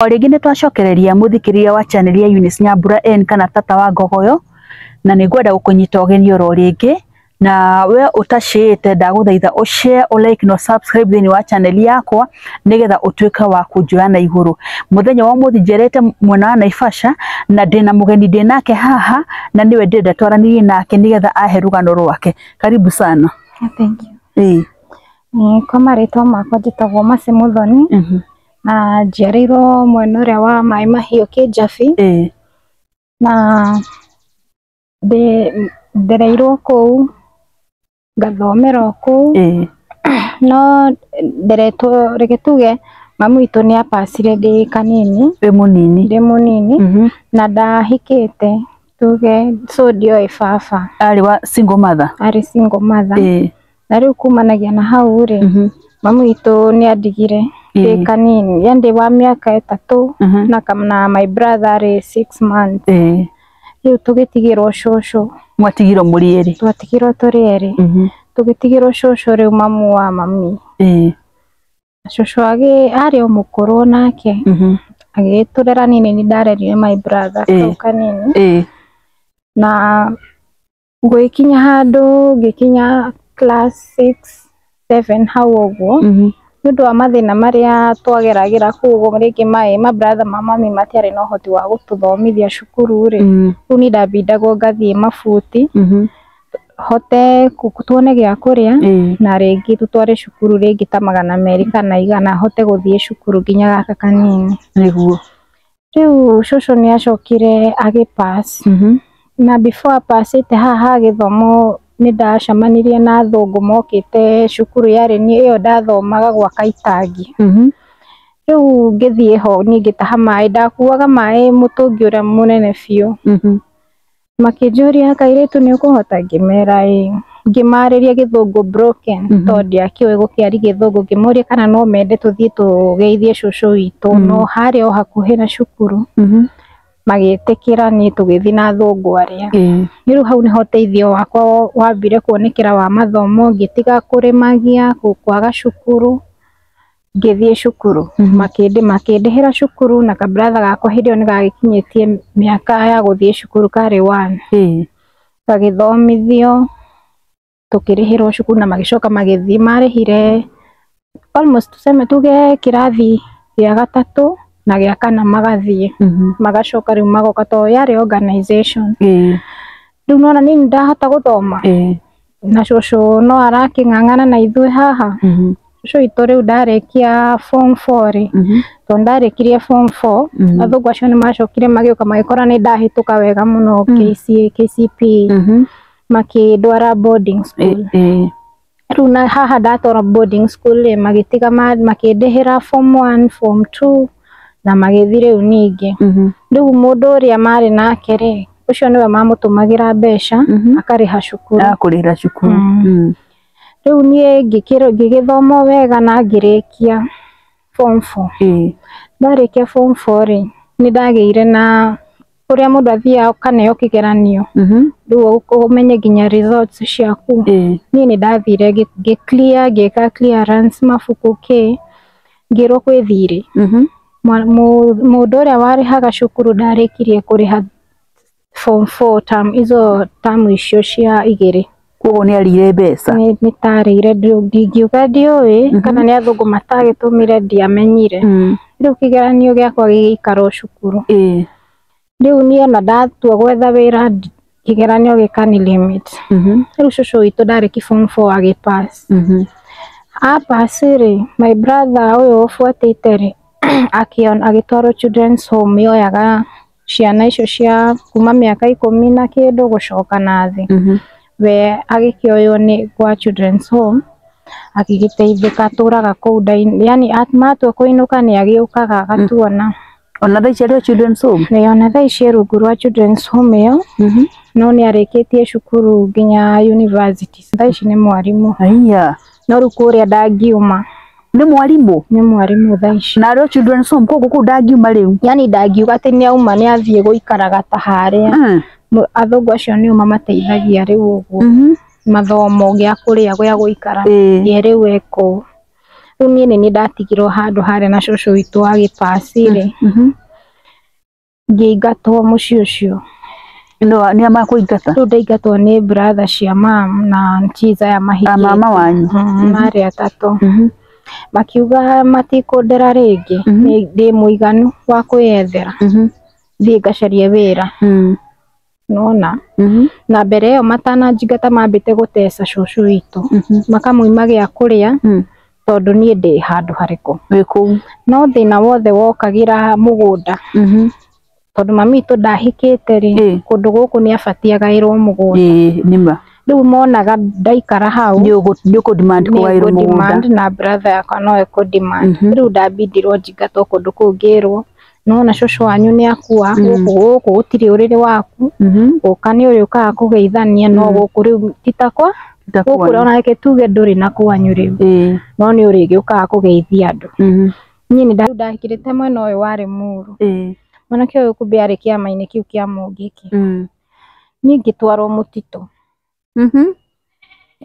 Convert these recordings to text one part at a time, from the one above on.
O rĩngĩ nĩ twacokereria mũthikĩrĩria wa channel ya Eunice Nyambura N kana tata wa Ngogoyo, na nĩ ngwenda gũkũnyita ũgeni oro rĩngĩ. Na we ũtacĩĩte, ndagũthaitha ũ share, ũ like na subscribe thĩinĩ wa channel yakwa nĩgetha ũtuĩke wa kũnjoya na igũrũ. Mũthenya wa ũmũthĩ njerete mwena wa Naivasha na ndĩna mũgeni ndĩ nake haha, na nĩwe ndĩrenda twaranĩrie nake nĩgetha ahe rũgano rwake. Karibu sana. Thank you. Ĩĩ. Kwa marĩtwa makwa njĩtagwo Mercy Muthoni na njiarĩirwo mwena ũrĩa wa Maĩ Mahiũ, Kĩnjabi, na ndereirwo kũu, ngathomera o kũu, no nderetwo, reke tuge mami witũ nĩ apacire ndĩ kanini. Wĩ mũnini. Ndĩ mũnini na ndahikĩte, tuge, so ndioĩ baba. Arĩ wa single mother. Arĩ single mother. Na rĩu kumanagia na hau rĩ, mami witũ nĩ andigire ndĩ kanini, yani ndĩ wa mĩaka 3 na my brother arĩ 6 months. Rĩu tũgĩtigĩrwo cũcũ. Mwatigirwo mũrĩ erĩ? Twatigirwo tũrĩ erĩ. Tũgĩtigĩrwo cũcũ rĩu, mamu wa mami. Cũcũ arĩ o mũkũrũ nake, agĩtũrera. Nini nĩ ndarerire my brother kau kanini. Na gũgĩkinya handũ ngĩkinya class 6 7 hau ũguo, nĩ ũndũ wa mathĩna marĩa twageragĩra kũu ũguo, rĩngĩ maĩ ma brother ma mami matiarĩ na ũhoti wa gũtũthomithia cukuru rĩ, rĩu niĩ ndambindagwo ngathiĩ mabuti hote tuone gĩa kũrĩa na rĩngĩ tũtware cukuru rĩngĩ ta 200 kana 100, hote gũthiĩ cukuru nginya gaka kanini. Rĩu cũcũ nĩ acokire agĩpass, na before apacĩte haha gĩthomo, nĩ ndacemanirie na athũngũ mokĩte cukuru yarĩ niĩ ĩyo ndathomaga gwaka itangi. Rĩu ngĩthiĩ ho niĩ ngĩtaha maĩ, ndakuaga maĩ mũtũngi ũrĩa mũnene biũ. Makĩnjũria, "Kairĩtu, nĩ ũkũhota?" Ngĩmera ĩĩ. Ngĩmarĩria gĩthũngũ broken, tondũ ndiakĩũĩ gũkĩaria gĩthũngũ. Ngĩmoria kana no mende tũthiĩ tũgeithie cũcũ witũ, no harĩa o hakuhĩ na cukuru. Magĩtĩkĩra, niĩ tũgĩthiĩ na athũngũ arĩa. Rĩu hau nĩho ũteithio wakwa wambire kuonekera wa mathomo. Ngĩtiga kũrĩmagia, kwaga cukuru, ngĩthiĩ cukuru. Makĩndĩhĩra cukuru, na kabrother gakwa hĩndĩ ĩyo nĩ gagĩkinyĩtie mĩaka ya gũthiĩ cukuru, karĩ one. Gagĩthomithio, tũkĩrĩhĩrwo cukuru, na magĩcoka magĩthiĩ marĩhire almost, tuseme, tuge kĩrathi gĩa gatatũ na gĩa kana, magathiĩ magacoka rĩu magoka, tondũ yarĩ organization. Rĩu nona niĩ nĩndahota gũthoma, na cũcũ no arakĩng'ang'ana na ithuĩ haha. Cũcũ witũ rĩu ndarĩkia form 4 rĩ, tondũ ndarĩkirie form 4, athũngũ acio nĩ macokire magĩũka, magĩkora nĩ ndahĩtũka wega mũno KCA, KCPE, makĩndwara boarding school. Rĩu na haha ndatwarwo boarding school rĩ, magĩtiga makĩndĩhĩra form 1, form 2, na magĩthiĩ rĩu ningĩ. Rĩu mũndũ ũrĩa marĩ nake rĩ, ũcio nĩwe mamũtũmagĩra mbeca, akarĩha cukuru. Akũrĩhĩra cukuru. Rĩu niĩ ngĩgĩthoma wega na ngĩrĩkia form 4. Ndarĩkia form 4 rĩ, nĩ ndagĩire na ũrĩa mũndũ athiaga ũkaneo kĩgeranio, rĩu ũmenye nginya results ciaku. Niĩ nĩ ndathire ngĩ clear, ngĩka clearance mabuku kĩ, ngĩrwo kwĩ thirĩ. Mũndũ ũrĩa warĩhaga cukuru ndarĩkirie kũrĩha form 4 term, izo term icio cia igĩrĩ. Koguo nĩ arĩire mbeca. Nĩ tarĩire, ndingiuga ndiũĩ kana nĩ athũngũ matagĩtũmire, ndiamenyire. Rĩu kĩgeranio gĩakwa gĩgĩikara o cukuru. Rĩu niĩ ona ndatua gwetha wĩra, kĩgeranio gĩkani limit. Rĩu cũcũ witũ ndarĩki form 4 agĩpass. Apass rĩ, my brother ũyũ ũbuatĩte rĩ, agĩtwarwo children's home yoyaga ciana icio cia kuma mĩaka 10 na kĩndũ gũcoka na thĩ. We agĩkĩoywo nĩ gwa children's home, agĩgĩteithĩka, atũraga kũu yani matua kũinũka nĩ agĩũkaga agatuona. Ona thaa ici arĩ o children's home? Ĩĩ, ona thaa ici e rungu rwa children's home ĩyo, no nĩ arĩkĩtie cukuru nginya university. Thaa ici nĩ mwarimũ. Aya. No rĩu kũrĩa ndangiuma. Nĩ mwarimũ? Nĩ mwarimũ thaa ici. Na arĩ o children's home, koguo kũu ndangiuma rĩu? Yani ndangiuga atĩ nĩ auma, nĩ athiĩ gũikaraga ta harĩa. Athũngũ acio nĩo mamateithagia rĩu ũguo, mathomo, gĩa kũrĩa, gĩa gũikara. Ye rĩu e kũu. Rĩu niĩ nĩ niĩ ndatigirwo handũ harĩa na cũcũ witũ agĩpass rĩ, ngĩingatwo mũciĩ ũcio. No nĩ amakũingata? Rĩu ndaingatwo nĩ brother cia mam na aunties aya A mahikĩte. mama wanyu? Marĩ atatũ. Makiuga matikũndera rĩngĩ, ndĩ mũiganu wa kwĩyethera, thiĩ ngacarie wĩra. Nona na mbere ĩyo matananjingata mambĩte gũteca cũcũ witũ, makamũima gĩa kũrĩa tondũ niĩ ndĩ handũ harĩkũ. Wĩ kũu. No thĩna wothe wokagĩra mũgũnda, tondũ mami witũ ndahikĩte rĩ, kũndũ gũkũ nĩ abatiĩ agaĩrwo mũgũnda. Ĩĩ nĩma. Rĩu monaga ndaikara hau nĩ ũkũ demand kũgaĩrwo mũgũnda. Demand na brother yakwa no ekũ demand. Rĩu ndambindirwo njingatwo kũndũ kũu, ngĩrwo nona cũcũ wanyu nĩ akua, gũkũ gũkũ gũtirĩ ũrĩrĩ waku, gũka nĩ ũrĩũkaga kũgeithania, no gũkũ rĩu ti takwa gũkũ, ona reke tuge ndũrĩ na kwanyu rĩu, no nĩ ũrĩgĩũkaga kũgeithia andũ. Niĩ nĩ ndahikĩrĩte mwena ũyũ warĩ mũru. Mwanake ũyũ kumbe arĩ kĩama-inĩ kĩu kĩa Mũngĩkĩ. Niĩ ngĩtwarwo mũtitũ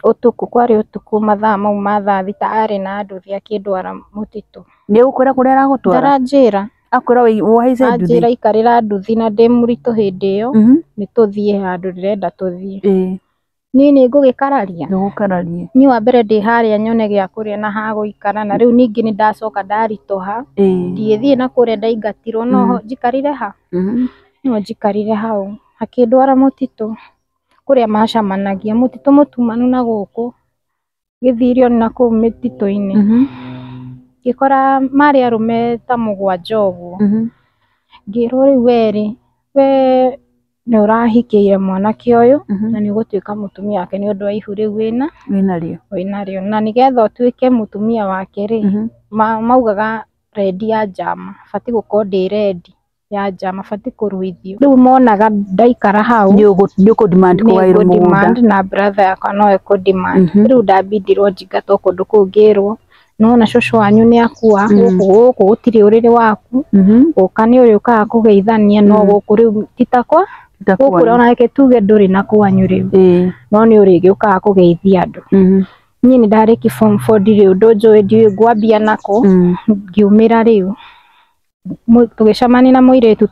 ũtukũ, kwarĩ ũtukũ mathaa mau ma thaa 6, arĩ na nduthi akĩndwara mũtitũ. Nĩ ũgũkwĩra kũrĩa aragũtwara? Ndaranjĩra. Akwĩra ũhaice nduthi? Anjĩra ikarĩra nduthi na ndĩ mũritũ hĩndĩ ĩyo, nĩ tũthiĩ handũ ndĩrenda tũthiĩ. Niĩ nĩ ngũgĩkararia? Ndũgũkararia. Niĩ wa mbere ndĩ harĩa nyone gĩa kũrĩa na ha gũikara, na rĩu ningĩ nĩ ndacoka ndaritũha, ndigĩthiĩ na kũrĩa ndaingatirwo, no njikarire ha? No njikarire hau. Akĩndwara mũtitũ kũrĩa macemanagia, mũtitũ mũtumanu na gũkũ gĩthirio na kũu mĩtitũ-inĩ. Ngĩkora marĩ arũme ta 7 ũguo. Ngĩrwo rĩu we rĩ, we nĩ ũrahikĩire mwanake ũyũ na nĩ ũgũtuĩka mũtumia wake nĩ ũndũ wa ihu rĩu wĩna Wĩnarĩo. Wĩnarĩo, na nĩgetha ũtuĩke mũtumia wake rĩ, maugaga rendi ya njama, batiĩ gũkorwo ndĩ rendi ya njama, batiĩ kũruithio. Rĩu monaga ndaikara hau nĩ ũkũ demand kũgaĩrwo mũgũnda. Na brother yakwa no ekũ demand. Rĩu ndambindirwo njingatwo kũndũ kũu, ngĩrwo nona cũcũ wanyu nĩ akua, gũkũ gũkũ gũtirĩ ũrĩrĩ waku, gũka nĩ ũrĩũkaga kũgeithania, no gũkũ rĩu ti takwa gũkũ, ona reke tuge ndũrĩ na kwanyu rĩu, no nĩ ũrĩgĩũkaga kũgeithia andũ. Niĩ nĩ ndarĩki form 4, ndirĩ ũndũ njũĩ, ndiũĩ ngwambia nakũ. Ngiumĩra rĩu tũgĩcemania na mũirĩtu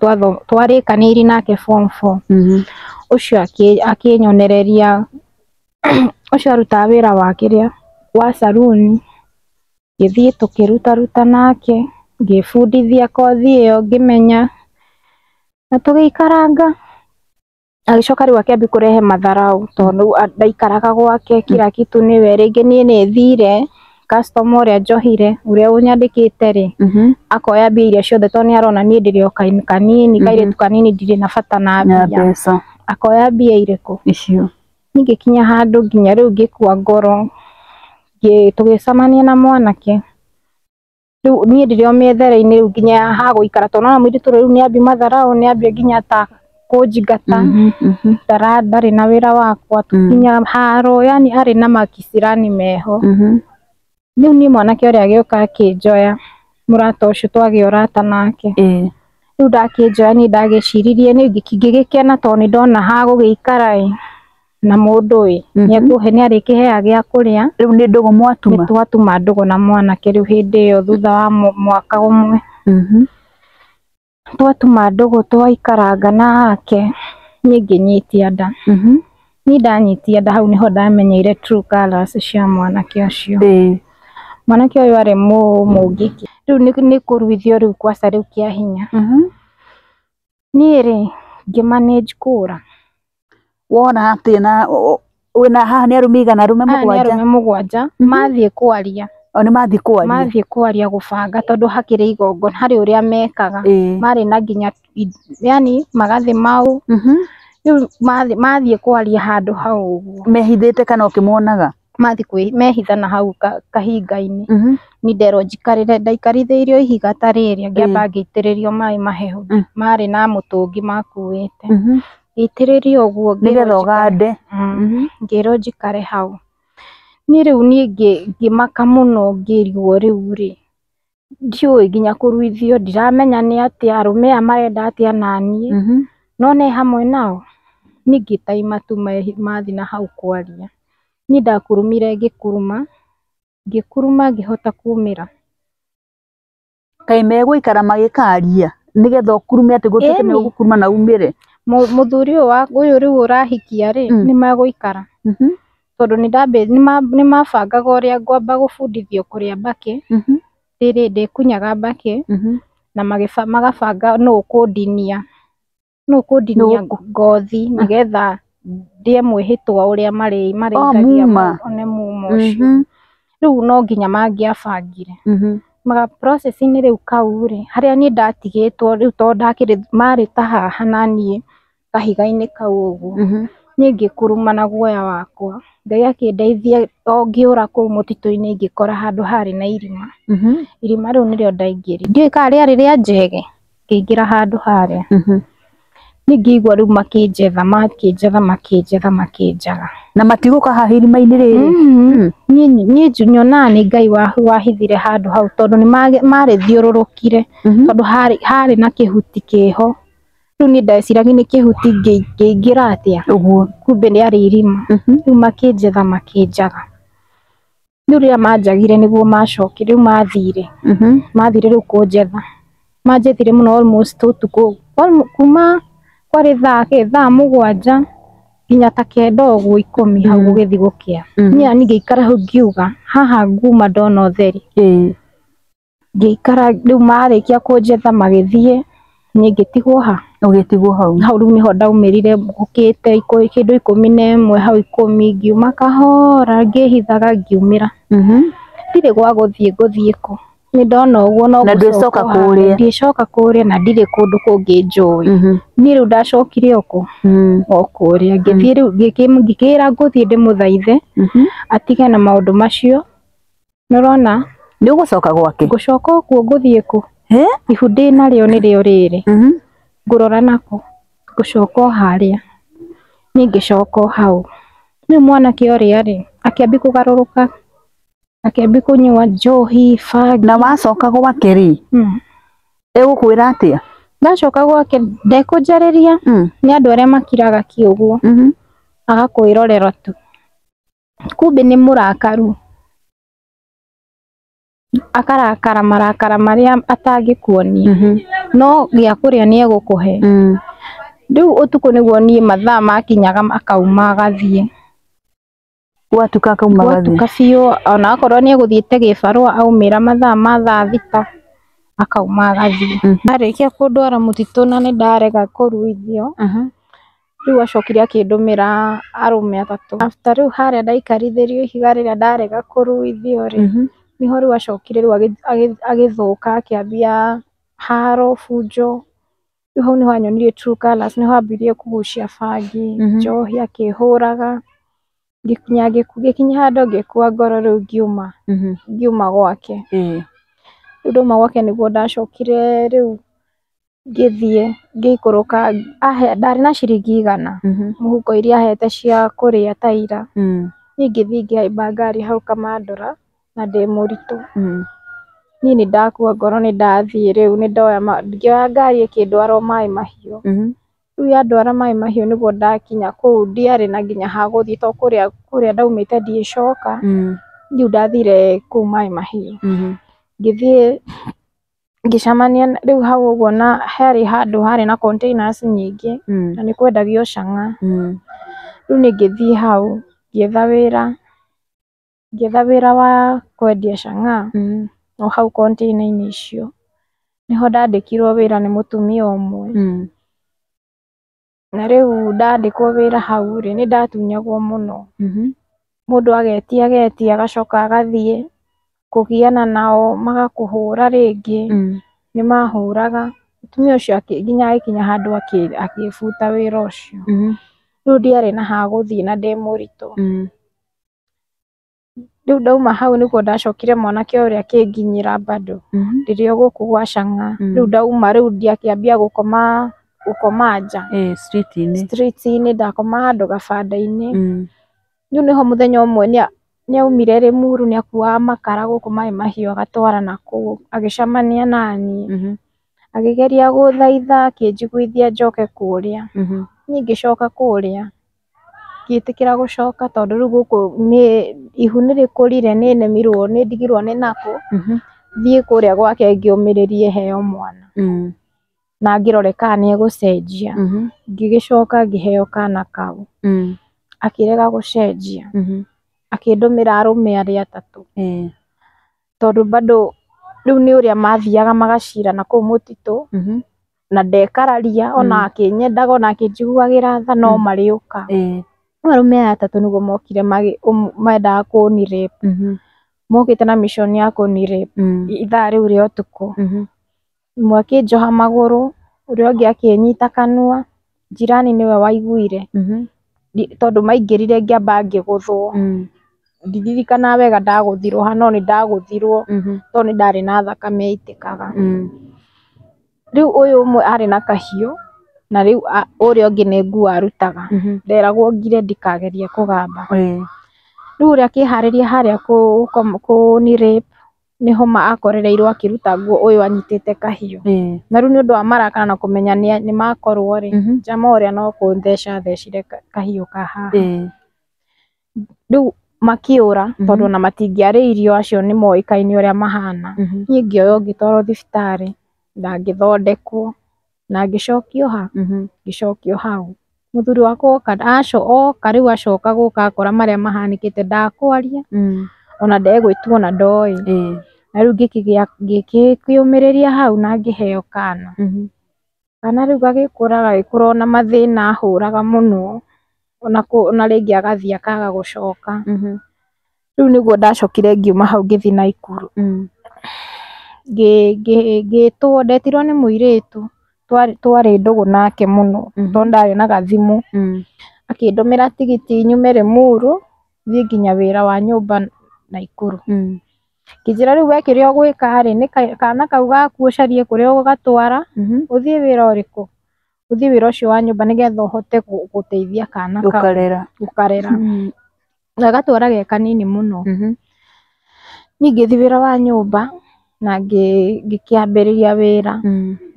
twarĩkanĩirie nake form 4. Ũcio akĩnyonereria, ũcio arutaga wĩra wa kĩrĩa wa saruni, ngĩthiĩ tũkĩrutaruta nake, ngĩbundithia kothi ĩyo, ngĩmenya na tũgĩikaranga. Agĩcoka rĩu akĩambia kũrehe matharau, tondũ ndaikaraga gwake, kila kitu nĩwe. Rĩngĩ niĩ nĩ thire customer ũrĩa njohire, ũrĩa ũnyandĩkĩte rĩ, akoya mbia iria ciothe, tondũ nĩ arona niĩ ndĩrĩ o kanini, kairĩtu kanini, ndirĩ na bata na mbia. Akoya mbia irĩkũ icio. Niĩ ngĩkinya handũ nginya rĩu ngĩkua ngoro, tũgĩcemania na mwanake. Rĩu niĩ ndĩrĩ o mĩethere-inĩ rĩu nginya ya ha gũikara, tondũ nona mũirĩtu rĩu nĩ ambia matharau, nĩ ambia nginya ta kũnjingata, ndarĩ na wĩra wakwa, nginya haro, yani arĩ na makicirani meho. Rĩu niĩ mwanake ũrĩa agĩũka akĩnjoya, mũrata ũcio twagĩa ũrata nake. Rĩu ndakĩnjoya, niĩ ndagĩciririe, niĩ ngĩgĩkena tondũ nĩ ndona ha gũgĩikara ĩ na mũndũ ĩ nĩekũhe, nĩarĩkĩheaga gĩa kũrĩa. Rĩu nĩ ndũgũ mwatuma? Nĩ twatuma ndũgũ na mwanake rĩu hĩndĩ ĩyo thutha wa mwaka ũmwe. Twatuma ndũgũ, twaikaranga nake, niĩ ngĩnyitia nda. Niĩ ndanyitia nda, hau nĩho ndamenyeire true colours cia mwanake ũcio. Mwanake ũyũ arĩ mũngĩki. Rĩu nĩ kũruithio rĩu kwaca rĩu kĩa hinya. Niĩ rĩ, ngĩ manage kũra. Wona atĩ na wĩna haha nĩ arũme igana, arũme Aya nĩ 7. Arũme 7 mathiĩ kwaria. O nĩ mathiĩ kwaria. Mathiĩ kwaria gũbanga, tondũ hakĩrĩ igongona, harĩ ũrĩa mekaga. Marĩ na nginya yani magathĩ mau. Rĩu mathiĩ kwaria handũ hau ũguo. Mehithĩte kana ũkĩmonaga? Mathiĩ mehithana hau kahinga-inĩ. Niĩ nderwo njikarĩre, ndaikarithĩirio ihiga ta rĩrĩa, ngĩamba ngĩitĩrĩrio maĩ mahehu. Marĩ na mũtũngi makuĩte. Ngĩitĩrĩrio ũguo nĩgetha ũgande. Ngĩrwo njikare hau. Niĩ rĩu niĩ ngĩmaka mũno, ngĩrigwo rĩu rĩ, ndiũĩ nginya kũruithio, ndiramenya nĩ atĩa, arũme aya marenda atĩa naniĩ, no nĩ hamwe nao. Niĩ ngĩtaima tu mathiĩ na hau kwaria. Niĩ ndakurumire ngĩkuruma. Ngĩkuruma ngĩhota kumĩra. Kaĩ megũikara magĩkaria nĩgetha ũkurume atĩ gũtuĩke Ĩni. nĩ ũgũkuruma na umĩre? Mũthuri ũyũ wa ũyũ rĩu ũrahikia rĩ, Mm. nĩ magũikara. Mhm. Tondũ nĩ mabangaga ũrĩa ngwamba gũbundithio kũrĩa mbakĩ. Mhm. Rĩrĩ ndĩkunyaga mbakĩ Mhm. na magabanga nũ ũkũndinia. Nũ ũkũndinia Nũ ngothi nĩgetha ndĩe mwĩhĩtwa ũrĩa marĩithagia muma. one muma ũcio. Mhm. Rĩu no nginya mangĩabangire. Mhm. Maga process-inĩ rĩu kau rĩ, harĩa niĩ ndatigĩtwo rĩu tondũ ndakĩrĩ marĩ ta haha na niĩ kahiga-inĩ kau ũguo. Mhm. Niĩ ngĩkuruma na guoya wakwa. Ngai akĩndeithia o ngĩũra kũu mũtitũ-inĩ ngĩkora handũ harĩ na irima. Mhm. Irima rĩu nĩrĩo ndaingĩrire. Ndiũĩ kana rĩarĩ rĩa njege, ngĩingĩra handũ harĩa. Mhm. Niĩ ngĩigua rĩu makĩnjetha, makĩnjetha, makĩnjetha, makĩnjaga. Na matigũka haha irima-inĩ rĩrĩ? Mhm. Niĩ nyonaga nĩ Ngai wahithire handũ hau tondũ nĩ marĩthiũrũrũkire. Mhm. Tondũ harĩ na kĩhuti kĩho. Rĩu niĩ ndeciragia nĩ kĩhuti ngĩingĩra atĩa. Ũguo. Kumbe rĩarĩ irima. Mhm. Rĩu makĩnjetha makĩnjaga. Rĩu rĩrĩa manjagire nĩguo macokire, rĩu mathire. Mhm. Mathire rĩu kũnjetha. Manjethire mũno almost ũtukũ. Kuma kwarĩ thaa kĩ, thaa 7 nginya ta 9 ũguo 10 hau Mhm. gũgĩthiĩ gũkĩa. Mhm. Niĩ ngĩikara hau ngiuga haha nguma ndona ũtheri. Ĩĩ. Ngĩikara rĩu marĩkia kũnjetha magĩthiĩ, niĩ ngĩtigwo ha. Ũgĩtigwo hau. Hau rĩu nĩho ndaumĩrire ngũkĩte kĩndũ 11 hau 10 ngiuma kahora ngĩhithaga ngiumĩra. Mhm. Ndirĩ gwa gũthiĩ ngũthiĩ kũ. Nĩ ndona ũguo no Na gũcoka ndwĩcoka harĩa. kũrĩa. Ndiĩcoka kũrĩa na ndirĩ kũndũ kũngĩ njũĩ. Mhm. Niĩ rĩu ndacokire o kũ? Mhm. O kũrĩa. Ngĩthiĩ rĩu ngĩkĩra ngũthiĩ ndĩmũthaithe Mhm. atige na maũndũ macio. Nĩũrona? Nĩ ũgũcoka gwake? Ngũcoka ũguo ngũthiĩ kũ? He? Ihu ndĩ narĩo nĩrĩo rĩrĩ. Mhm. Ngũrora nakũ? Ngũcoka o harĩa. Niĩ ngĩcoka o hau. Rĩu mwanake ũrĩa rĩ, akĩambia kũgarũrũka. Akĩambia kũnyua njohi, bangi. Na wacoka gwake rĩ, egũkwĩra atĩa? Ndacoka gwake ndekũnjarĩria. Mm. Nĩ andũ arĩa makiraga ki ũguo. Mhm. Agakwĩrorera tu. Kumbe nĩ mũrakaru. Akarakara marakara marĩa atangĩkuonia. Mhm. No gĩa kũrĩa nĩ egũkũhe. Mm. Rĩu ũtukũ nĩguo niĩ mathaa makinyaga akauma agathiĩ. Gwatuka akauma agathiĩ. Gwatuka biũ ona akorwo nĩ egũthiĩte gĩbarũa aumĩra mathaa ma thaa 6 akauma agathiĩ. Mhm. Arĩkia kũndwara mũtitũ na nĩ ndarega kũruithio. Mhm. Rĩu acokire akĩndũmĩra arũme 3. After rĩu harĩa ndaikarithĩrio ihiga rĩrĩa ndarega kũruithio rĩ, Mhm. nĩho rĩu acokire rĩu agĩthũka akĩambia haro bunjo. Rĩu hau nĩho anyonirie true colours, nĩho ambirie kũgucia bangi, Mhm. njohi akĩhũraga. Ngĩkinya handũ ngĩkua ngoro rĩu ngiuma. Mhm. Ngiuma gwake. Ĩĩ. Rĩu ndauma gwake nĩguo ndacokire rĩu ngĩthiĩ ngĩikũrũka ndarĩ na ciringi 100 Mhm. mũhuko iria ahete cia kũrĩa ta ira. Mm. Niĩ ngĩthiĩ ngĩhaimba ngari hau Kamandũra na ndĩ mũritũ. Mm. Niĩ nĩ ndakua ngoro nĩ ndathiĩ rĩu nĩ ndoya ngĩoya ngari ĩkĩndwara o Maĩ Mahiũ. Mhm. Rĩu yandwara Maĩ Mahiũ nĩguo ndakinya kũu ndiarĩ na nginya ha gũthiĩ tondũ kũrĩa ndaumĩte ndiĩcoka. Mm. Rĩu ndathire kũu Maĩ Mahiũ. Mhm. Ngĩthiĩ ngĩcemania rĩu hau ũguo na harĩ handũ harĩ na containers nyingĩ Mm. na nĩ kwendagio cang'a. Mm. Rĩu niĩ ngĩthiĩ hau ngĩetha wĩra. Ngĩetha wĩra wa kwendia cang'a Mm. o hau container-inĩ icio. Nĩho ndandĩkirwo wĩra nĩ mũtumia ũmwe. Mm. Na rĩu ndandĩkwo wĩra hau rĩ, nĩ ndatunyagwo mũno. Mhm. Mũndũ agetia agetia agacoka agathiĩ kũgiana nao magakũhũra rĩngĩ. Mm. Nĩ mahũraga. Mũtumia ũcio nginya agĩkinya handũ akĩbuta wĩra ũcio. Mhm. Rĩu ndiarĩ na ha gũthiĩ na ndĩ mũritũ. Mm. Rĩu ndauma hau nĩguo ndacokire mwanake ũrĩa akĩnginyĩra bado. Mhm. Rĩrĩa gũkũ gwa cang'a. Mm. Rĩu ndauma rĩu ndiakĩambia gũkoma nja. Ĩĩ, street-inĩ. Street-inĩ ndakoma handũ gabanda-inĩ. Mm. Rĩu nĩho mũthenya ũmwe nĩaumire Rĩmuru nĩakuaga makara gũkũ Maĩ Mahiũ agatwara nakũu agĩcemania naniĩ. Mhm. Akĩgeria gũthaitha akĩnjiguithia njoke kũrĩa. Mhm. Niĩ ngĩcoka kũrĩa. Ngĩtĩkĩra gũcoka tondũ rĩu gũkũ nĩ ihu nĩ rĩkũrire, nĩ nemirwo nĩ ndigirwo nĩ nakũ, thiĩ kũrĩa gwake ngĩũmĩrĩrie heo mwana na ngĩrore kana nĩ egũcenjia. Ngĩgĩcoka ngĩheo kana kau, akĩrega gũcenjia, akĩndũmĩra arũme arĩa atatũ, tondũ bado rĩu nĩ ũrĩa mathiaga magacirana kũu mũtitũ, na ndekararia ona akĩnyendaga ona akĩnjiguagĩra tha no marĩũka. Rĩu arũme aya atatũ nĩguo mokire mendaga kũni rape, mokĩte na mission ya kũni rape ithaa rĩu rĩa ũtukũ. Ũmwe akĩnjoha magũrũ, ũrĩa ũngĩ akĩnyita kanua, jirani nĩwe waiguire, tondũ maingĩrire ngĩamba ngĩgũthwo. Ndiririkanaga wega ndagũthirwo ha, no nĩ ndagũthirwo tondũ nĩ ndarĩ na thakame yaitĩkaga. Rĩu ũyũ ũmwe arĩ na kahiũ, na rĩu ũrĩa ũngĩ nĩ nguo arutaga, nderagwo ngire ndikagerie kũgamba. Rĩu ũrĩa akĩharĩria harĩa kũni rape, nĩho akorereirwo akĩruta nguo ũyũ anyitĩte kahiũ. Na rĩu nĩ ũndũ wa marakara na kũmenya nĩ makorwo rĩ, njama ũrĩa no kũntheca thecire kahiũ ka haha. Rĩu makĩũra tondũ ona matingĩarĩirio, acio nĩ moĩkaine ũrĩa mahana. Niĩ ngĩoywo ngĩtwarwo thibitarĩ na ngĩthondekwo na ngĩcokio ha, ngĩcokio hau. Mũthuri wakwa oka, oka rĩu acoka gũka akora marĩa mahanĩkĩte, ndakwaria ona ndegwĩtwo ona ndoĩ. Na rĩu ngĩkĩũmĩrĩria hau na ngĩheo kana. Kana rĩu gagĩkũra gagĩkũra ona mathĩna ahũraga mũno, ona rĩngĩ agathiĩ akaga gũcoka. Rĩu nĩguo ndacokire ngiuma hau ngĩthiĩ Naikuru. Ngĩtwo, ndetirwo nĩ mũirĩtu twarĩ ndũgũ nake mũno, tondũ ndarĩ na gathimũ. Akĩndũmĩra tigiti nyume Limuru thiĩ nginya wĩra wa nyũmba Naikuru. Ngĩnjĩra rĩu we kĩrĩa ũgwĩka rĩ, nĩ kana kau gaku ũcarie kũrĩa ũgũgatwara, ũthiĩ wĩra ũrĩkũ? Ũthiĩ wĩra ũcio wa nyũmba nĩgetha ũhote gũteithia kana kau. Gũkarera. Na gatwara ge kanini mũno. Niĩ ngĩthiĩ wĩra wa nyũmba na ngĩkĩambĩrĩria wĩra.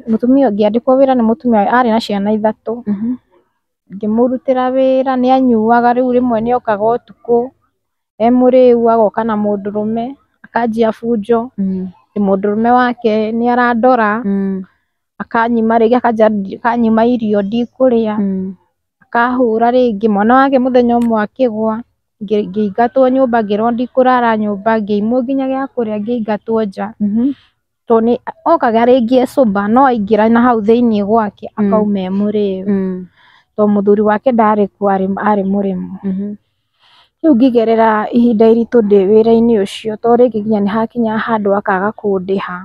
Mũtumia ngĩandĩkwo wĩra nĩ mũtumia arĩ na ciana ithatũ. Ngĩmũrutĩra wĩra, nĩ anyuaga rĩu rĩmwe nĩ okaga ũtukũ e mũrĩu, agoka na mũndũrũme akanjia bunjo, mũndũrũme wake nĩ arandora, akanyima rĩngĩ akanyima irio ndikũrĩa, akahũra rĩngĩ. Mwana wake mũthenya ũmwe akĩgwa, ngĩingatwo nyũmba, ngĩrwo ndikũrara nyũmba, ngĩimwo nginya gĩa kũrĩa, ngĩingatwo nja. Tondũ nĩ okaga rĩngĩ e sober, no aingĩra na hau thĩiniĩ gwake akauma e mũrĩu, tondũ mũthuri wake ndarĩ kuo, arĩ mũrĩmu. Rĩu ngĩgerera ihinda iritũ ndĩ wĩra-inĩ ũcio, tondũ rĩngĩ nginya nĩ hakinyaga handũ akaga kũndĩha,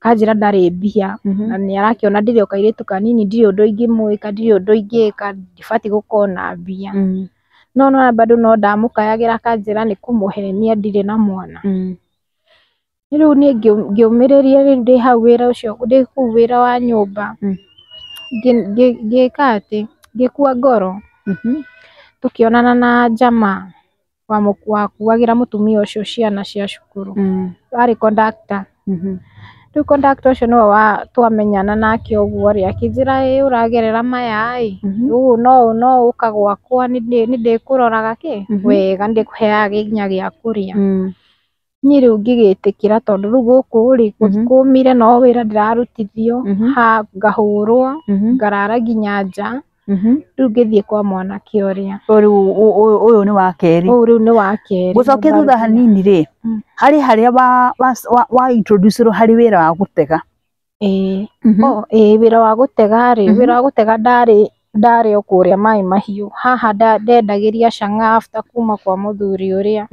akanjĩra ndarĩ mbia, na nĩ arakĩona ndĩrĩ o kairĩtu kanini, ndirĩ ũndũ ingĩmwĩka, ndirĩ ũndũ ingĩka, ndibatiĩ gũkorwo na mbia. No nĩwona bado no ndamũkayagĩra akanjĩra nĩ kũmũhenia ndirĩ na mwana. Rĩu niĩ ngĩũmĩrĩria rĩu ndĩ hau wĩra ũcio, ndĩ kũu wĩra wa nyũmba, ngĩka atĩ ngĩkua ngoro. Tũkĩonana na njama wakuagĩra mũtumia ũcio ciana cia cukuru, arĩ conductor. Rĩu conductor ũcio nĩwe twamenyana nake ũguo rĩ, akĩnjĩra ĩ ũragerera maya ĩ, ũũ no ũũ no ũka gwakwa, nĩ ndĩkũroraga kĩ wega, nĩ ndĩkũheaga nginya gĩa kũrĩa. Niĩ rĩu ngĩgĩtĩkĩra tondũ rĩu gũkũ rĩ, kũmire no wĩra ndĩrarutithio, ha ngahũrwo, ngarara nginya nja. Rĩu ngĩthiĩ kwa mwanake ũrĩa. Rĩu ũyũ nĩ wa kerĩ. Ũyũ rĩu nĩ wa kerĩ. Gũcokia thutha hanini rĩ, harĩ harĩa wa introduce harĩ wĩra wa gũtega. Ĩĩ. Wĩra wa gũtega rĩ, wĩra wa gũtega ndarĩ o kũrĩa Maĩ Mahiũ. Haha ndendagĩria chang'aa after kuma kwa mũthuri ũrĩa.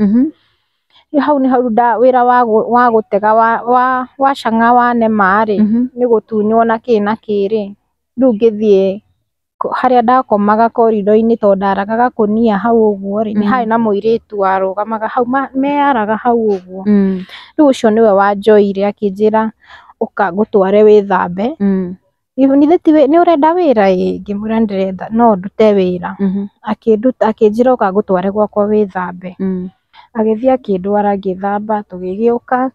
Hau nĩ hau wĩra wa gũtega wa chang'aa wa nema rĩ, nĩ gũtunywo na kĩ na kĩ rĩ. Rĩu ngĩthiĩ harĩa ndakomaga korido-inĩ tondũ ndaraga gakũnia hau ũguo rĩ, nĩ harĩ na mũirĩtu warũgamaga hau, meyaraga hau ũguo. Rĩu ũcio nĩwe wanjoire akĩnjĩra ũka ngũtware wĩthambe. Nĩ ũrenda wĩra? Ĩĩ. Ngĩmwĩra ndĩrenda, no ndute wĩra. Akĩnjĩra ũka ngũtware gwakwa wĩthambe. Agĩthiĩ akĩndwara ngĩthamba, tũgĩgĩũka,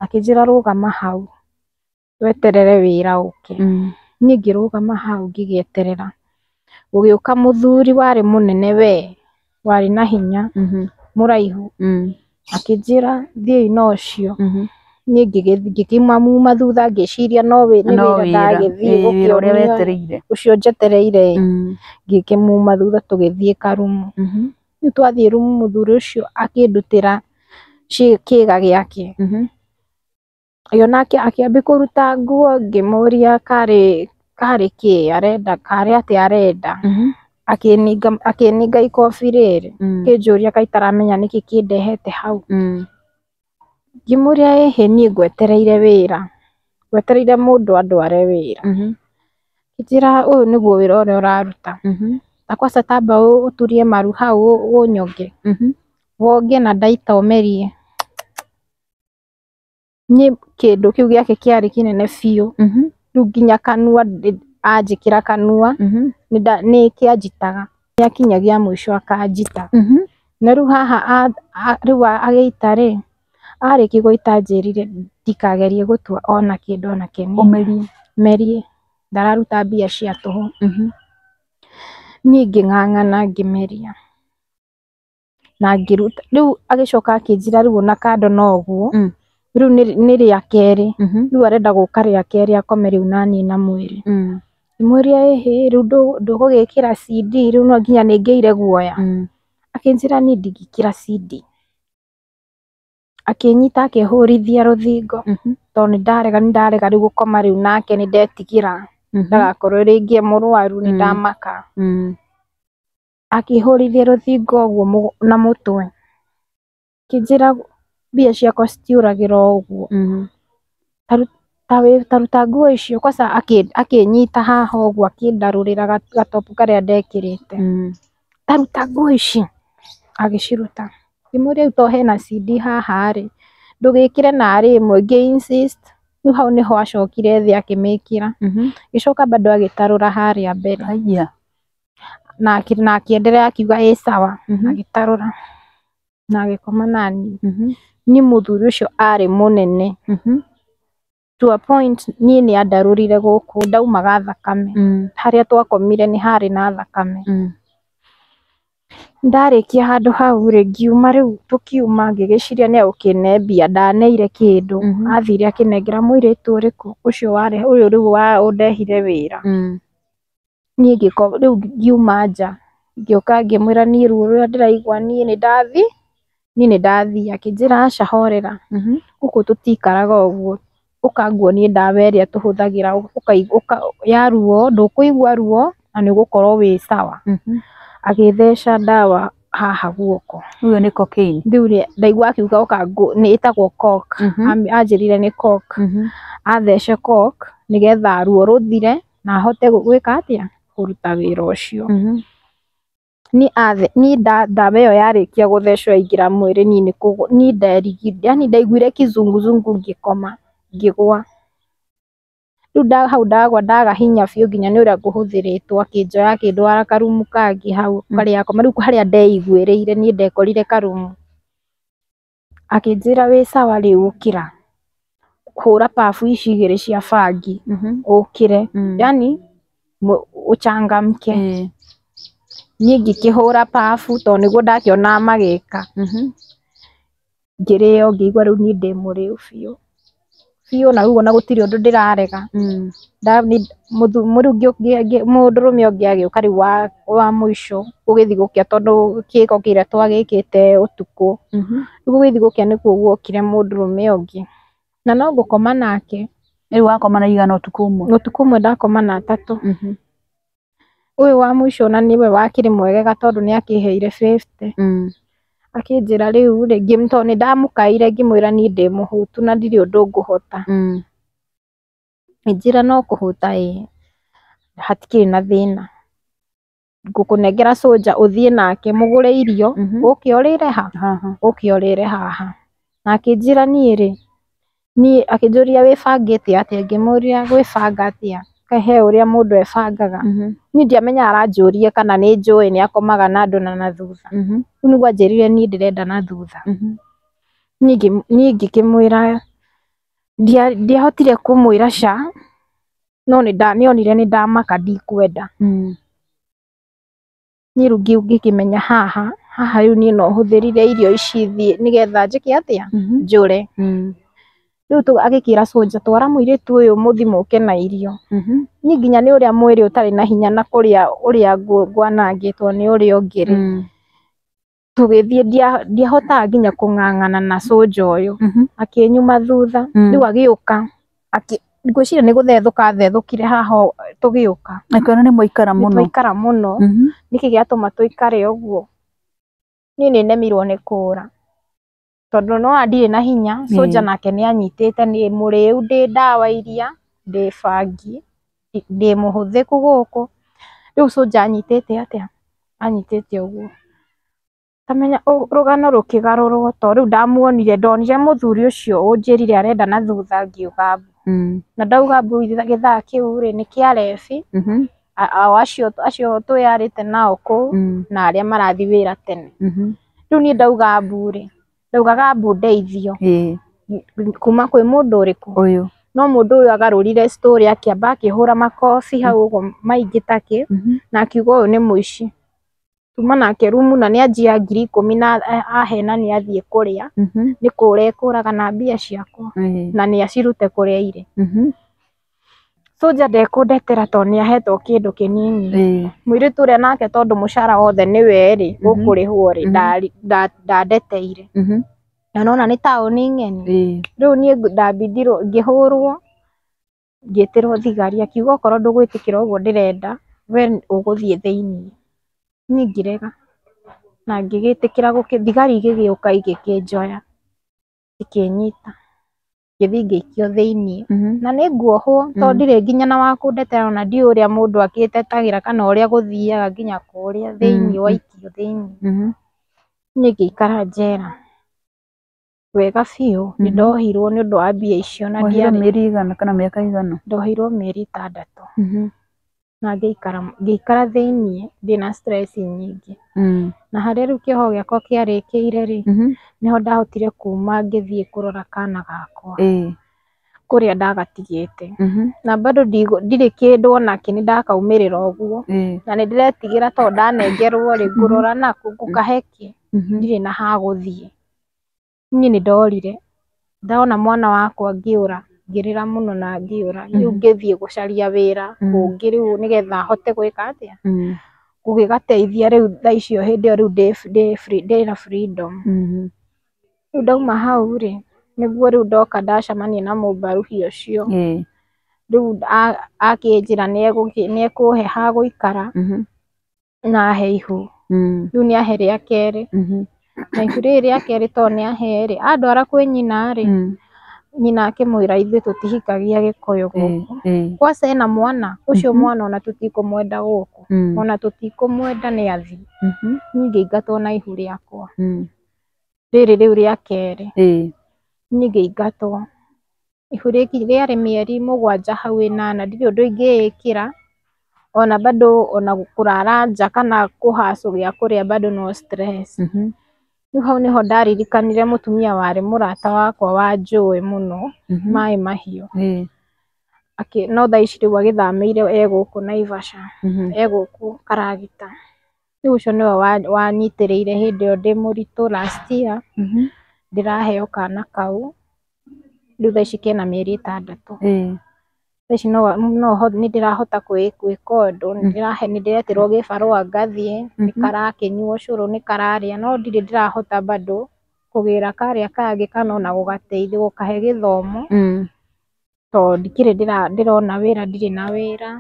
akĩnjĩra rũgama hau weterere wĩra ũke. Niĩ ngĩrũgama hau ngĩgĩeterera. Gũgĩũka mũthuri warĩ mũnene we, warĩ na hinya, mũraihu, akĩnjĩra thiĩi na ũcio. Niĩ ngĩkĩmamuma thutha ngĩciria no nĩ No wĩra wĩra. ndagĩthiĩ Ĩĩ, wĩra ũrĩa gũkĩonio wetereire. Ũcio njetereire. Ngĩkĩmuma thutha tũgĩthiĩ karumu. Rĩu twathiĩ rumu mũthuri ũcio akĩndutĩra kĩga gĩake. Agĩona akĩambia kũruta nguo, ngĩmũria karĩ kĩ arenda, karĩ atĩa arenda. Akĩninga ikobi rĩrĩ, akĩnjũria kaĩ itaramenya nĩkĩ kĩndehete hau. Ngĩmũria ĩhĩ niĩ ngwetereire wĩra, ngwetereire mũndũ andware wĩra. Akĩnjĩra ũyũ nĩguo wĩra ũrĩa ũraruta. Ta kwanza tamba ũturie maru hau ũnyonge. Wonge na ndaita ũmerie. Niĩ kĩndũ kĩu gĩake kĩarĩ kĩnene biũ. Rĩu nginya kanua anjĩkĩra kanua nĩ kĩanjitaga. Nĩakinyagia mũico akanjita. Na rĩu haha rĩu agĩita rĩ, arĩkia gũita anjĩrire ndikagerie gũtua ona kĩndũ ona kĩnini. Ũmerie. Merie. Ndararuta mbia cia tũhũ. Niĩ ngĩng'ang'ana ngĩmeria. Na ngĩruta rĩu agĩcoka akĩnjĩra rĩu ona kando no ũguo. Rĩu nĩ rĩa kerĩ. Rĩu arenda gũka rĩa kerĩ akome rĩu naniĩ na mwĩrĩ. Ngĩmũria ĩhĩ rĩu ndũgũgĩkĩra CD rĩu no nginya nĩngĩire guoya. Akĩnjĩra niĩ ndingĩkĩra CD. Akĩnyita akĩhũrithia rũthingo. Tondũ nĩndarega rĩu gũkoma rĩu nake nĩndetigĩra. Ndagakorwo rĩngĩ e mũrwaru nĩndamaka. Akĩhũrithia rũthingo ũguo na mũtwe. Akĩnjĩra mbia ciakwa citiũragĩra o ũguo. Taruta nguo icio kwanza akĩnyita haha ũguo akĩndarũrĩra gatopu karĩa ndekĩrĩte. Taruta nguo ici. Agĩciruta. Ngĩmũria rĩu to hena CD haha rĩ, ndũgĩkĩre narĩ ĩmwe, ngĩ insist. Rĩu hau nĩho acokire thĩ akĩmĩkĩra. Gĩcoka bado agĩtarũra harĩa mbere. Haiya. Na akĩenderea akiuga ĩ sawa. Agĩtarũra na agĩkoma naniĩ. Niĩ mũthuri ũcio arĩ mũnene. To a point niĩ nĩ andarũrire gũkũ ndaumaga thakame. Harĩa twakomire nĩ harĩ na thakame. Ndarĩkia handũ hau rĩ, ngiuma rĩu tũkiuma ngĩgĩciria nĩ egũkĩne mbia ndaneire kĩndũ. Athire akĩnengera mũirĩtu ũrĩkũ ũcio warĩ ũyũ rĩu wa ũndehire wĩra. Niĩ rĩu ngiuma nja ngĩũka ngĩmwĩra niĩ ruo rũrĩa ndĩraigua niĩ nĩ ndathiĩ. Akĩnjĩra aca horera, gũkũ tũtikaraga ũguo, ũka nguonie ndawa ĩrĩa tũhũthagĩra ya ruo, ndũkũigua ruo na nĩ ũgũkorwo wĩ sawa. Agĩtheca ndawa haha guoko. Ũyũ nĩ cocaine. Rĩu ndaigua akiuga ũka nĩ ĩtagwo coke. Anjĩrire nĩ coke. Athece coke nĩgetha ruo rũthire na ahote gwĩka atĩa, kũruta wĩra ũcio. Niĩ ndawa ĩyo yarĩkia gũthecwo yaingĩra mwĩrĩ niĩ nderigire, yani ndaiguire kizunguzungu ngĩkoma ngĩgwa. Rĩu hau ndagwa ndaga hinya biũ nginya nĩ ũrĩa ngũhũthĩrĩtwo, akĩnjoya akĩndwara karumu kangĩ hau karĩa akoma. Rĩu harĩa ndeiguĩrĩire niĩ ndekorire karumu. Akĩnjĩra wĩ sawa rĩu ũkĩra, hũra pabu ici igĩrĩ cia bangi ũkĩre, yani ũchangamke. Niĩ ngĩkĩhũra pabu tondũ nĩguo ndakĩonaga magĩka. Ngĩrĩo ngĩigua rĩu niĩ ndĩ mũrĩu biũ biũ, na rĩu ona gũtirĩ ũndũ ndĩrarega. Mũndũrũme ũngĩ agĩũka rĩu wa mũico gũgĩthiĩ gũkĩa tondũ kĩko kĩrĩa twagĩkĩte ũtukũ. Rĩu gũgĩthiĩ gũkĩa nĩkuo guokire mũndũrũme ũngĩ na no ngũkoma nake. Rĩu wakoma na igana ũtukũ ũmwe? Ũtukũ ũmwe ndakoma na atatũ. Ũyũ wa mũico na nĩwe wakĩrĩ mwegega tondũ nĩ akĩheire 50. Akĩnjĩra rĩu rĩ, tondũ nĩ ndamũkaire ngĩmwĩra niĩ ndĩ mũhũtu na ndirĩ ũndũ ngũhota. Akĩnjĩra no kũhũta ĩĩ, hatikĩrĩ na thĩna, ngũkũnengera soldier ũthiĩ nake mũgũre irio, ũke ũrĩre ha, ũke ũrĩre haha. Na akĩnjĩra niĩ rĩ, niĩ akĩnjũria wĩbangĩte atĩa, ngĩmũria gwĩbanga atĩa, kaĩ he ũrĩa mũndũ ebangaga. Niĩ ndiamenyaga aranjũria kana nĩ njũĩ nĩ akomaga na andũ na thutha. Rĩu nĩguo anjĩrire niĩ ndĩrenda na thutha. Niĩ ngĩkĩmwĩra ndiahotire kũmwĩra ca, no nĩonire nĩ ndamaka ndikwenda. Niĩ rĩu ngĩkĩmenya haha haha rĩu niĩ no hũthĩrire irio ici thiĩ nĩgetha njĩke atĩa, njũre. Rĩu agĩkĩra soldier, twara mũirĩtu ũyũ mũthi mũke na irio. Niĩ nginya nĩ ũrĩa mwĩrĩ ũtarĩ na hinya na kũrĩa ũrĩa ngwanangĩtwo nĩ ũrĩa ũngĩ rĩ, tũgĩthiĩ ndiahotaga nginya kũng'ang'ana na soldier ũyũ, akĩnyuma thutha. Rĩu agĩũka, ngwĩciria nĩ gũthethũka athethũkire haha tũgĩũka. Akĩona nĩ mwaikara mũno. Twaikara mũno. Nĩkĩ gĩatũma tũikare ũguo? Niĩ nĩ nemirwo nĩ kũra tondũ no ndirĩ na hinya. Soldier nake nĩ anyitĩte, nĩ mũrĩu, ndĩ ndawa iria, ndĩ bangi, ndĩ mũhũthĩku gũkũ. Rĩu soldier anyitĩte atĩa? Anyitĩte ũguo. Tamenya rũgano rũkĩgarũrwo, to rĩu ndamuonire, ndonire mũthuri ũcio ũnjĩrire arenda na thutha, ngiuga mbu. Na ndauga mbu gĩthaa kĩu rĩ, nĩ kĩa rebi acio acio twĩyarĩte nao kũu na arĩa marathiĩ wĩra tene. Rĩu niĩ ndauga mbu rĩ, ndaugaga mbu ndeithio kuma kwĩ mũndũ ũrĩkũ? Ũyũ. No mũndũ ũyũ agarũrire story, akĩamba akĩhũra makobi hau ũguo maingĩ takĩ, na akiuga ũyũ nĩ mũici. Tuma nake rumu na nĩ anjia 10,000 na ahena nĩ athiĩ kũrĩa, nĩ kũra ekũraga na mbia ciakwa na nĩ acirute kũrĩa irĩ. Soldier ndekũndetera tondũ nĩ ahetwo kĩndũ kĩnini. Mũirĩtu ũrĩa nake tondũ mũcara wothe nĩwe rĩ, gũkũrĩhwo rĩ, ndandeteire. Na nona nĩ taũni ng'eni. Rĩu niĩ ndambindirwo ngĩhũrwo, ngĩtĩrwo thigari, akiuga okorwo ndũgwĩtĩkĩra ũguo ndĩrenda, we ũgũthiĩ thĩiniĩ. Niĩ ngĩrega na ngĩgĩtĩkĩra, thigari igĩgĩũka igĩkĩnjoya ikĩnyita, ngĩthiĩ ngĩikio thĩiniĩ. Na nĩ nguohwo tondũ ndirĩ nginya na wa kũndetera, ona ndiũĩ ũrĩa mũndũ akĩtetagĩra kana ũrĩa gũthiaga nginya kũrĩa thĩiniĩ waikio thĩiniĩ. Niĩ ngĩikara njera wega biũ, nĩ ndohirwo nĩ ũndũ wa mbia icio na Wohirwo mĩeri igana kana mĩaka igana? Ndohirwo mĩeri 6. Na ngĩikara thĩiniĩ ndĩna stress nyingĩ. Na harĩa rĩu kĩoho gĩakwa kĩarĩkĩire rĩ, nĩho ndahotire kuma ngĩthiĩ kũrora kana gakwa kũrĩa ndagatigĩte. Na bado ndirĩ kĩndũ onakĩ, nĩ ndakaumĩrĩra ũguo. Na nĩ ndĩretigĩra tondũ ndanengerwo rĩ, ngũrora nakũ, ngũkahe kĩ? Ndirĩ na ha gũthiĩ. Niĩ nĩ ndorire, ndona mwana wakwa ngĩũra, ngĩrĩra mũno na ngĩũra. Rĩu ngĩthiĩ gũcaria wĩra kũngĩ rĩu nĩgetha hote gwĩka atĩa, gũgĩgateithia rĩu thaa icio hĩndĩ ĩyo rĩu ndĩ na freedom. Rĩu ndauma hau rĩ, nĩguo rĩu ndoka ndacemania na mũmbaruhi ũcio. Rĩu akĩnjĩra nĩ ekũhe ha gũikara na ahe ihu. Rĩu nĩ ahe rĩa kerĩ. Na ihu rĩrĩ rĩa kerĩ tondũ nĩ ahe rĩ, andwara kwĩ nyina rĩ, nyina akĩmwĩra ithuĩ tũtihikagia Gĩkũyũ gũkũ. Kwanza ena mwana, ũcio mwana ona tũtikũmwenda gũkũ. Ona tũtikũmwenda nĩ athiĩ. Niĩ ngĩingatwo na ihu rĩakwa. Rĩrĩ rĩu rĩa kerĩ. Niĩ ngĩingatwo. Ihu rĩki rĩarĩ mĩeri 7 hau 8, ndirĩ ũndũ ingĩĩkĩra. Ona bado ona kũrara nja kana kũhacũ gĩa kũrĩa bado no stress. Rĩu hau nĩho ndaririkanire mũtumia warĩ mũrata wakwa wanjũĩ mũno, Maĩ Mahiũ. No thaa ici rĩu agĩthamĩire e gũkũ Naivasha, e gũkũ Karagita. Rĩu ũcio nĩwe wanyitĩrĩire hĩndĩ ĩyo ndĩ mũritũ last year, ndĩraheo kana kau. Rĩu thaa ici kena mĩeri 6. Thaa ici no nĩ ndĩrahota gwĩka ũndũ, nĩ ndĩretĩrwo gĩbarũa ngathiĩ, nĩ karakĩnyua ũcũrũ, nĩ kararĩa, no ndirĩ ndĩrahota bado kũgĩra karĩa kangĩ kana ona gũgateithia gũkahe gĩthomo. Tondũ ndikĩrĩ ndĩrona wĩra, ndirĩ na wĩra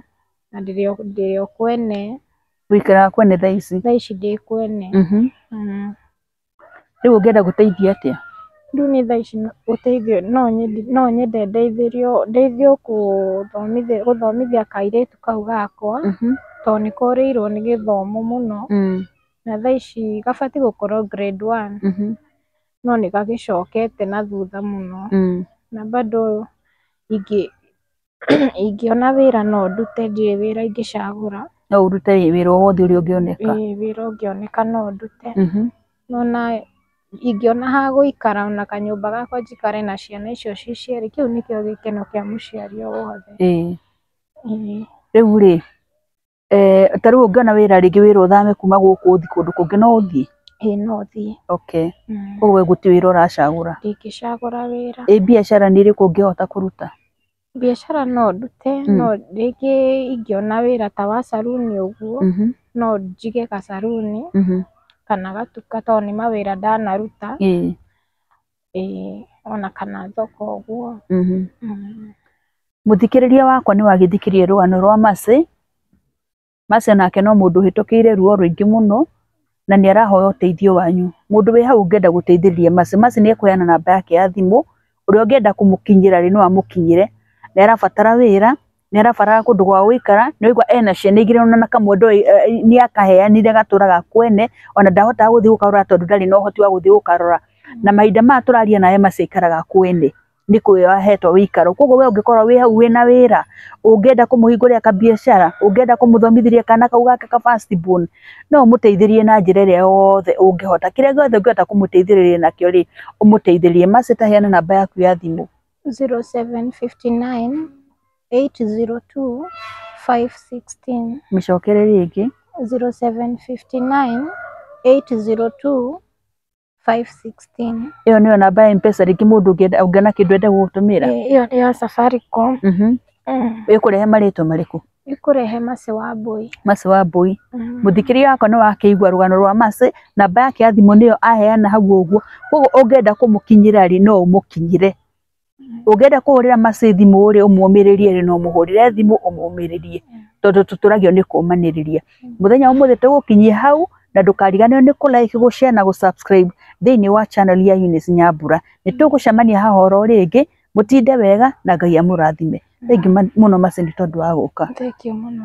na ndĩrĩ o kwene. Ũikaraga kwene thaa ici? Thaa ici ndĩ kwene. Rĩu ũngĩenda gũteithio atĩa? Rĩu niĩ thaa ici ũteithio no nyende ndeithĩrio, ndeithio gũthomithia kairĩtu kau gakwa, tondũ nĩ korĩirwo nĩ gĩthomo mũno. Na thaa ici gabatiĩ gũkorwo grade 1, no nĩ gagĩcokete na thutha mũno. Na bado ingĩona wĩra no ndute, ndirĩ wĩra ingĩcagũra. No ũrute wĩra o wothe ũrĩa ũngĩoneka? Ĩĩ, wĩra ũngĩoneka no ndute. No na ingĩona ha gũikara ona kanyũmba gakwa njikare na ciana icio ci cierĩ, kĩu nĩkĩo gĩkeno kĩa mũciari o wothe. Rĩu rĩ, Ta rĩu ũngĩona wĩra rĩngĩ wĩra ũthame kuma gũkũ ũthiĩ kũndũ kũngĩ no ũthiĩ? Ĩĩ no thiĩ. Okay. Koguo we gũtirĩ wĩra ũracagũra? Ndingĩcagũra wĩra. Ĩ biacara nĩ ĩrĩkũ ũngĩhota kũruta? Biacara no ndute, no rĩngĩ ingĩona wĩra ta wa saruni ũguo, no njige gacaruni kana gatuka tondũ nĩ mawĩra ndanaruta. Ĩĩ ona kana thoko ũguo. Mũthikĩrĩria wakwa nĩ wagĩthikĩrĩria rũgano rwa Mercy. Mercy onake no mũndũ ũhĩtũkĩire ruo rũingĩ mũno na nĩ arahoya ũteithio wanyu. Mũndũ wĩ hau ũngĩenda gũteithĩrĩria Mercy, Mercy nĩ ekũheana namba yake ya thimũ, ũrĩa ũngĩenda kũmũkinyĩra rĩ no amũkinyĩre. Nĩ arabatara wĩra, nĩ arabatara kũndũ gwa gũikara, nĩ waigua ena ciana igĩrĩ ona kamwe ndoĩ nĩ akaheanire gatũraga kwene, ona ndahotaga gũthiĩ gũkarora tondũ ndarĩ na ũhoti wa gũthiĩ gũkarora. Na mahinda maya tũraria nawe Mercy aikaraga kwene, nĩ kũheo ahetwo wĩikaro. Koguo we ũngĩkorwo wĩ hau wĩna wĩra, ũngĩenda kũmũhingũrĩra kabiacara, ũngĩenda kũmũthomithĩria kana kau gake ka first born, no ũmũteithĩrĩrie na njĩra ĩrĩa yothe ũngĩhota. Kĩrĩa gĩothe ũngĩhota kũmũteithĩrĩria nakĩo rĩ, ũmũteithĩrĩrie. Mercy ta heana namba yaku ya thimũ. 0759 802 516. Mĩcokere rĩngĩ. 0759 802 516. Ĩyo nĩyo namba ya M-Pesa rĩngĩ mũndũ ũngĩona kĩndũ ende gũgũtũmĩra. Ĩyo nĩ ya Safaricom. Ĩkũrehe marĩtwa marĩkũ? Ĩkũrehe Mercy Wambui. Mercy Wambui. Mũthikĩrĩria wakwa nĩ wakĩigua rũgano rwa Mercy, namba yake ya thimũ nĩyo aheana hau ũguo. Koguo ũngĩenda kũmũkinyĩra rĩ, no ũmũkinyĩre. Ũngĩenda kũhũrĩra Mercy thimũ rĩ, ũmũmĩrĩrie rĩ, no ũmũhũrĩre thimũ ũmũmĩrĩrie, tondũ tũtũragio nĩ kũmanĩrĩria. Mũthenya wa ũmũthĩ tũgũkinyia hau, na ndũkariganĩrwo nĩ kũ like, gũ share na gũ subscribe thĩinĩ wa channel ya Eunice Nyambura. Nĩ tũgũcemania haha oro rĩngĩ, mũtinde wega na Ngai amũrathime. Thengiũ mũno Mercy nĩ tondũ wa gũka. Thengiũ mũno.